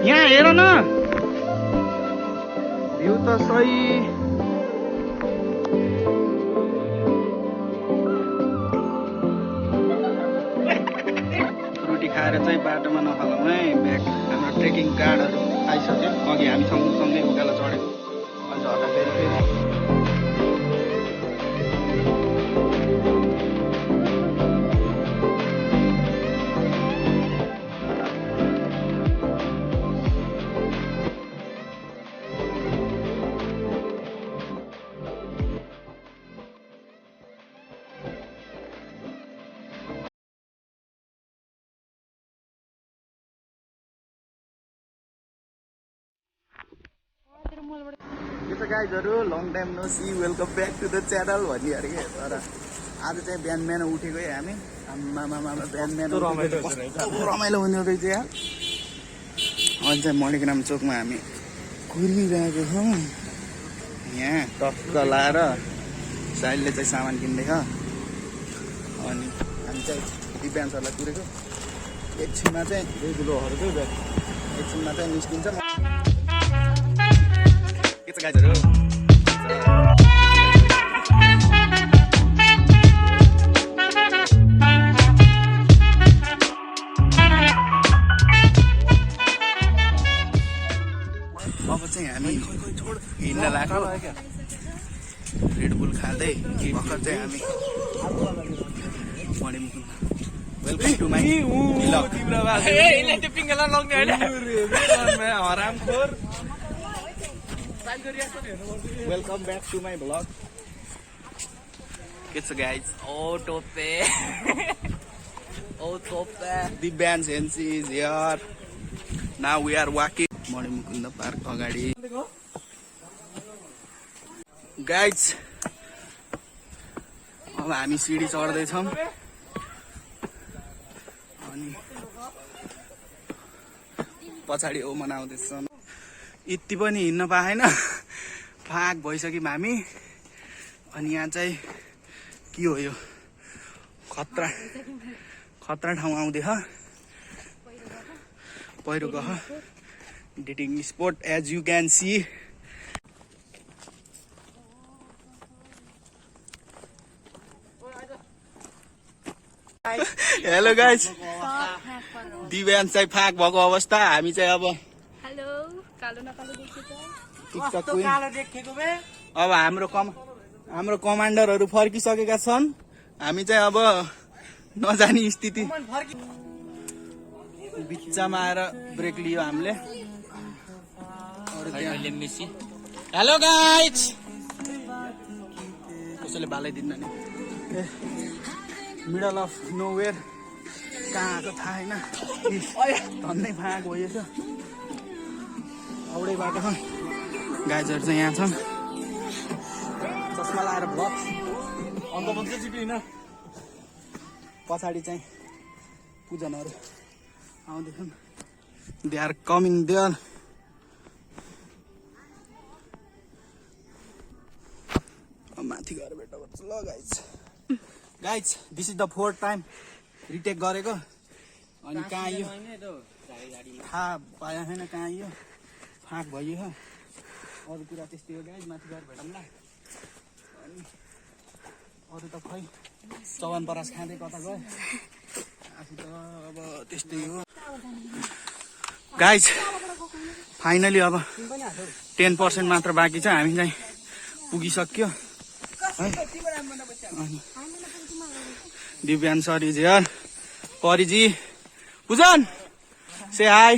यहाँ हेर न भ्यू त सही रोटी खाएर चाहिँ बाटोमा नफालौँ है ब्याग हाम्रो ट्रेकिङ कार्डहरू आइसक्यो अघि हामी सँगसँगै उकालो चढ्यौँ अझ झर्दा फेरि के छ गाइजहरु long time no see welcome back to the channel भन्ने अरे के तर आज चाहिँ बिहान बिहान उठेको है हामी बिहान बिहान रमाइलो हुने रहेछ यार अनि चाहिँ मणिग्राम चोकमा हामी घुरिरहेको छौँ यहाँ टक्क लाएर साइलले चाहिँ सामान किन्दैछ अनि हामी चाहिँ दिव्यान सरलाई कुरेको एकछिनमा चाहिँ एकछिनमा चाहिँ निस्किन्छ के छ गाइजहरु अब चाहिँ हामी हिँड्न लाग्यो रेडबुल खाँदै भर्खर चाहिँ हामी welcome to my welcome back to my vlog के छ गाइज ओ टोपे दिव्यान्स एन्सी is here now we are walking Manimukunda park अगाडि गाइज अब हामी सिडी चढ्दैछौँ अनि पछाडि ओमन आउँदैछ यति पनि हिँड्न पाएन फाक भइसक्यौँ हामी अनि यहाँ चाहिँ के हो यो खतरा ठाउँ आउँदैछ पहिरो गह dating spot as you can see hello guys Divyan चाहिँ फाक भएको अवस्था हामी चाहिँ अब अब हाम्रो कमान्डरहरू फर्किसकेका छन् हामी चाहिँ अब नजाने स्थिति बिचमा आएर ब्रेक लियो हामीले हेलो गाइज कसैले बालाइदिन्न नि मिडल अफ नोवेयर कहाँ आएको थाहा छैन धन्दै फाँक भइएछ औडै बाटो गाइजहरू चाहिँ यहाँ छन् चस्मा लाएर भ्लग अन्त मात्रै चिटिन पछाडि चाहिँ पूजनहरू आउँदैछन् दे आर कमिङ देयर माथि गएर भेट्टा गर्छु ल guys this is the 4th time retake गरेको अनि कहाँ यो थाहा पाएन छैन कहाँ यो फाँक भइयो अरू कुरा त्यस्तै हो गाइज माथि गएर भेटौँला अनि अरू त खै चौवन परास खाँदै कता गयो आफू त अब त्यस्तै हो गाइज फाइनली अब 10% मात्र बाँकी छ हामी चाहिँ पुगिसक्यो है अनि दिव्यान सर इज हियर परिजी Pujan say hi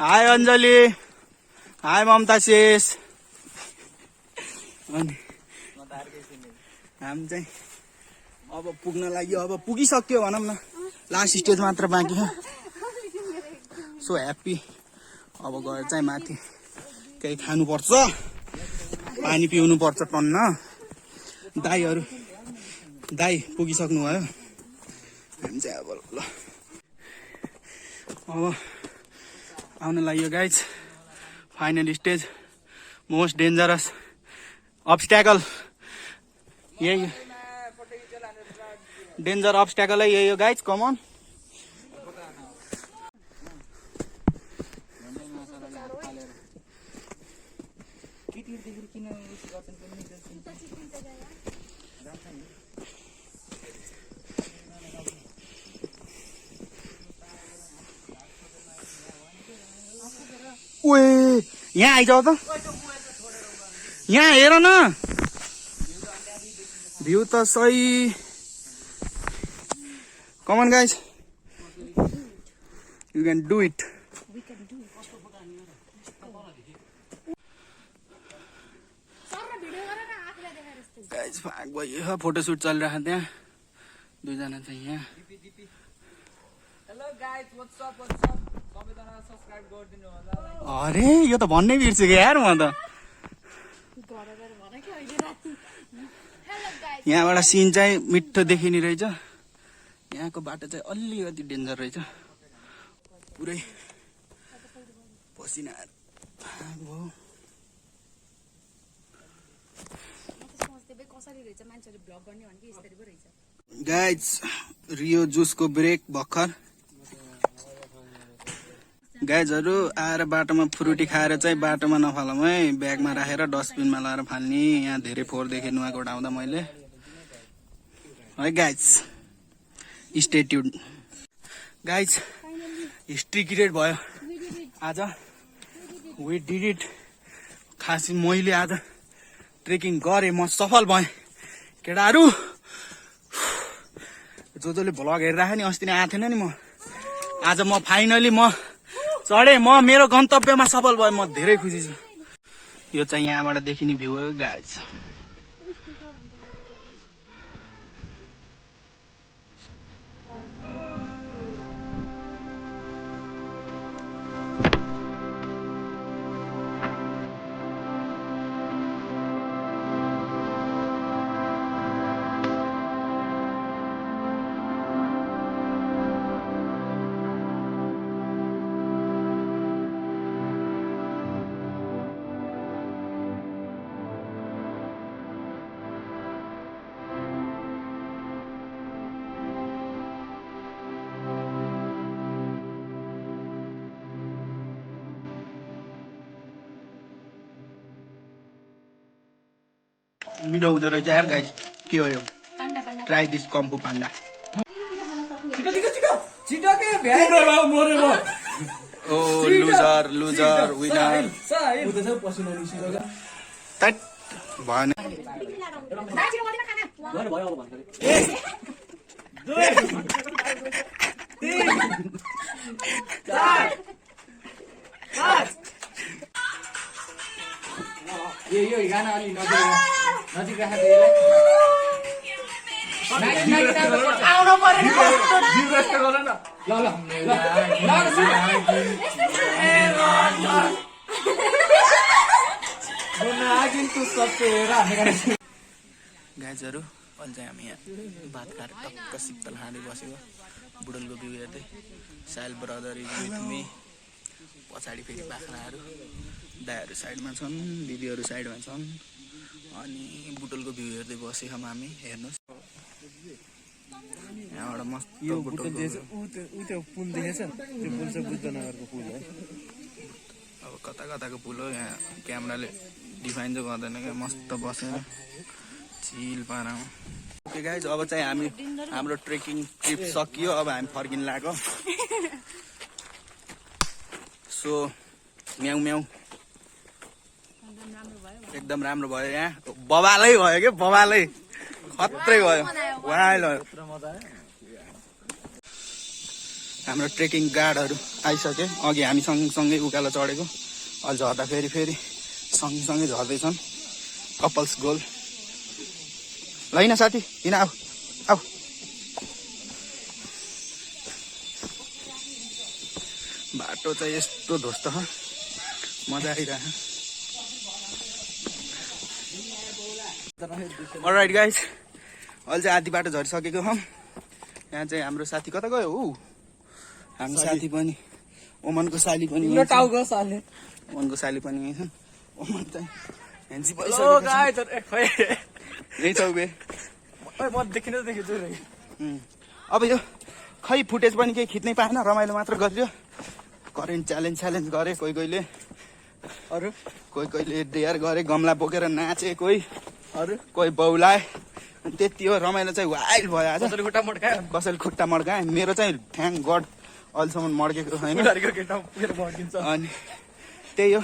hi Anjali hi Mamata Shesh अनि हामी चाहिँ अब पुग्न लाग्यो अब पुगिसक्यो भनौँ न लास्ट स्टेज मात्र बाँकी छ सो ह्याप्पी अब गएर चाहिँ माथि केही खानुपर्छ पानी पिउनु पर्छ टन्न दाई पुगिसक्नु भयो हामी चाहिँ अब ल अब आउन लाग्यो guys final stage most dangerous obstacle यही डेन्जर अब्स्ट्याकल है यही हो गाइज कमन ओए यहाँ आइजाऊ त यहाँ हेर न भ्यू त सही come on guys you can do it guys भाग भयो फोटोसुट चलिरहेको त्यहाँ दुईजना चाहिँ यहाँ हेलो गाइस व्हाट्स अप सबैजना सब्स्क्राइब गरिदिनु होला अरे यो त भन्नै बिर्सेको यार म त यहाँबाट सिन चाहिँ मिठो देखिने रहेछ यहाँको बाटो चाहिँ अलिकति डेन्जर रहेछ पुरै पसिना भयो गाइज रियो जुसको ब्रेक भर्खर गाइजहरू आएर बाटोमा फ्रुटी खाएर चाहिँ बाटोमा नफालौँ है ब्यागमा राखेर डस्टबिनमा लगाएर फाल्ने यहाँ धेरै फोहोर देखेँ नुहाकोट आउँदा मैले है guys stay tuned guys history create भयो आज वी डिड इट खास मैले आज ट्रेकिङ गरेँ म सफल भएँ केटाहरू जसले भ्लग हेरिराखेँ नि अस्ति नै आएको थिएन नि म आज म फाइनली म चढेँ म मेरो गन्तव्यमा सफल भएँ म धेरै खुसी छु यो चाहिँ यहाँबाट देखिने भ्यू हो गाइज मिठो हुँदो रहेछ यार गाइस के हो यो ट्राई दिस कम्पु पान्डा छिटो के भ्याइ मरे म ओ लुजर लुजर विनर पसिना निस्कियो तट भएन यो गाना अलि नजिक राखेर आउनु पर्यो ल गाइजहरू अहिले चाहिँ हामी यहाँ भात खाएर टक्क शीतल खाँदै बसेको बुढलको भ्यू हेर्दै साइल ब्रदर इज विथ मी पछाडि फेरि बाख्राहरू दायाहरू साइडमा छन् दिदीहरू साइडमा छन् अनि बुटलको भ्यू हेर्दै बसेको हामी हेर्नुहोस् यहाँबाट मस्त पुल देखेछ त्यो पुल चाहिँ बुद्धनगरको पुल हो अब कता कताको पुल हो यहाँ क्यामेराले डिफाइन चाहिँ गर्दैन क्या मस्त बसेर चिल पारामा ओके गाइज अब चाहिँ हामी हाम्रो ट्रेकिङ ट्रिप सकियो अब हामी फर्किन लाग्यो सो म्याउ म्याउ एकदम राम्रो भयो यहाँ बबालै भयो क्या बबालै खत्रै भयो वाइल हाम्रो ट्रेकिङ गार्डहरू आइसके अघि हामी सँगसँगै उकालो चढेको अहिले झर्दा फेरि सँगसँगै झर्दैछन् कपल्स गोल ल हिँड साथी हिँड आऊ आऊ बाटो चाहिँ यस्तो ध्वस्त छ मजा आइरहेछ अलराइट गाइस अहिले चाहिँ आधी बाटो झरिसकेको हौँ यहाँ चाहिँ हाम्रो साथी कता गयो ऊ हाम्रो साथी पनि ओमनको साली पनि ओमनको साली पनि यहीँ छन् ओमन चाहिँ हेन्सी यही छौ बे अब यो खै फुटेज पनि केही खिच्नै पाएन रमाइलो मात्र गरियो करेन्ट च्यालेन्ज गरे कोहीले अरू कोहीले डेयर गरे गमला बोकेर नाचे अरू कोही बौलाए अनि त्यति हो रमाइलो चाहिँ वाइल्ड भयो आज कसैले खुट्टा मड्कायो कसैले खुट्टा मड्काए मेरो चाहिँ थ्याङ्क गड अहिलेसम्म मड्केको छैन उनीहरूको केटा पुगेर मड्किन्छ अनि त्यही हो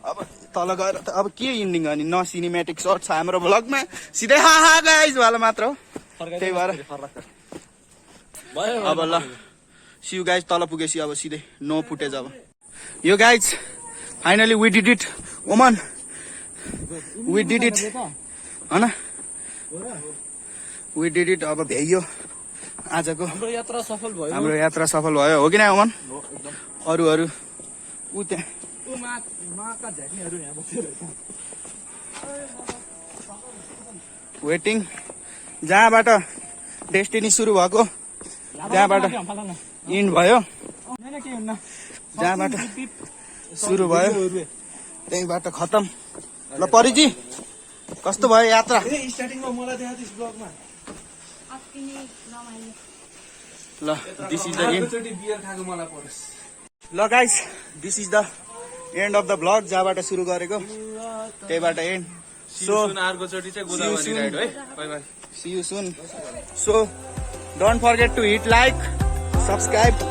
अब तल गएर त अब के इन्डिङ गर्ने न सिनेमेटिक सर्ट छ हाम्रो भ्लगमा सिधै हा गाइज वाला मात्र हो त्यही भएर अब ल सियु गाइज तल पुगेपछि अब सिधै नो फुटेज अब यो guys finally we did it oh man we did it होइन वी डिड इट अब भ्याइयो आजको हाम्रो यात्रा सफल भयो हाम्रो यात्रा सफल भयो हो कि न ओमन अरू ऊ त्यहाँ माका झ्याक्नेहरू यहाँ बसेर वेटिङ जहाँबाट डेस्टिनी सुरु भएको त्यहाँबाट इन्ड भयो जहाँबाट सुरु भयो त्यहीँबाट खतम ल परिजी कस्तो भयो यात्रा स्टार्टिङमा मलाई त्यहाँ त्यस ब्लगमा ल this is the end beer खाएको मलाई परोस् ल guys this is the end of the blog जहाँबाट सुरु गरेको त्यहीबाट एन्ड सो अर्कोचोटि चाहिँ गोदावरी राइड है bye bye see you soon so don't forget to hit like subscribe